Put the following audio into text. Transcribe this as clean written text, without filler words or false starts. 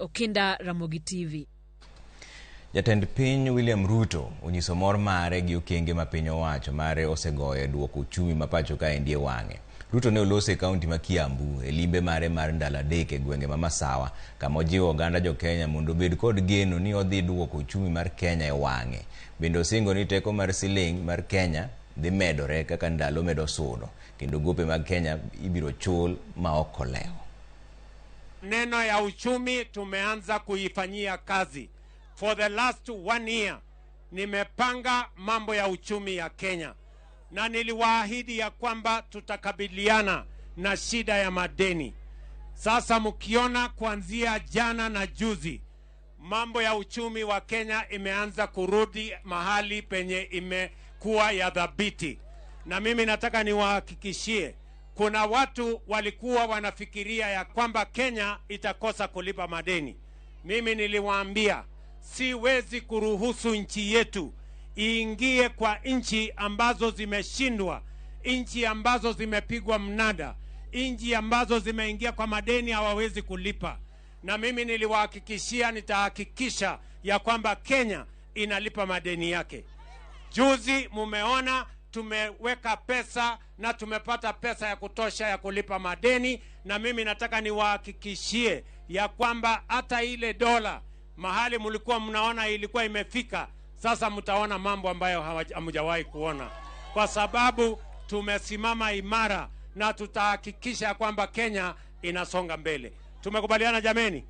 Okinda, Ramogi TV. Jatend piny William Ruto onyiso mor mare gi okenge ma piny owacho mare osegoyo e duoko uchumi ma pacho kaendi e wang'e. Ruto ne oloso e kaunti ma Kiambu e limbe mare mar ndalo 3 e gwenge ma Masawa, kama ojiwo oganda jo Kenya mondo obed kod geno ni odhi duoko uchumi mar Kenya e wang'e. Bende osingo ni teko mar siling mar Kenya dhi medore kaka ndalo medo sudo, kendo gope mag Kenya ibiro chul ma ok olewo. Neno ya uchumi tumeanza kuifanyia kazi. For the last 1 year nimepanga mambo ya uchumi ya Kenya, na niliwaahidi ya kwamba tutakabiliana na shida ya madeni. Sasa mkiona kuanzia jana na juzi mambo ya uchumi wa Kenya imeanza kurudi mahali penye imekuwa ya dhabiti. Na mimi nataka niwahakikishie, kuna watu walikuwa wanafikiria ya kwamba Kenya itakosa kulipa madeni. Mimi niliwaambia siwezi kuruhusu nchi yetu iingie kwa nchi ambazo zimeshindwa, nchi ambazo zimepigwa mnada, nchi ambazo zimeingia kwa madeni hawawezi kulipa. Na mimi niliwahakikishia nitahakikisha ya kwamba Kenya inalipa madeni yake. Juzi mumeona tumeweka pesa na tumepata pesa ya kutosha ya kulipa madeni, na mimi nataka niwahakikishie ya kwamba hata ile dola mahali mlikuwa mnaona ilikuwa imefika, sasa mtaona mambo ambayo hamjawahi kuona, kwa sababu tumesimama imara na tutahakikisha kwamba Kenya inasonga mbele. Tumekubaliana jameni?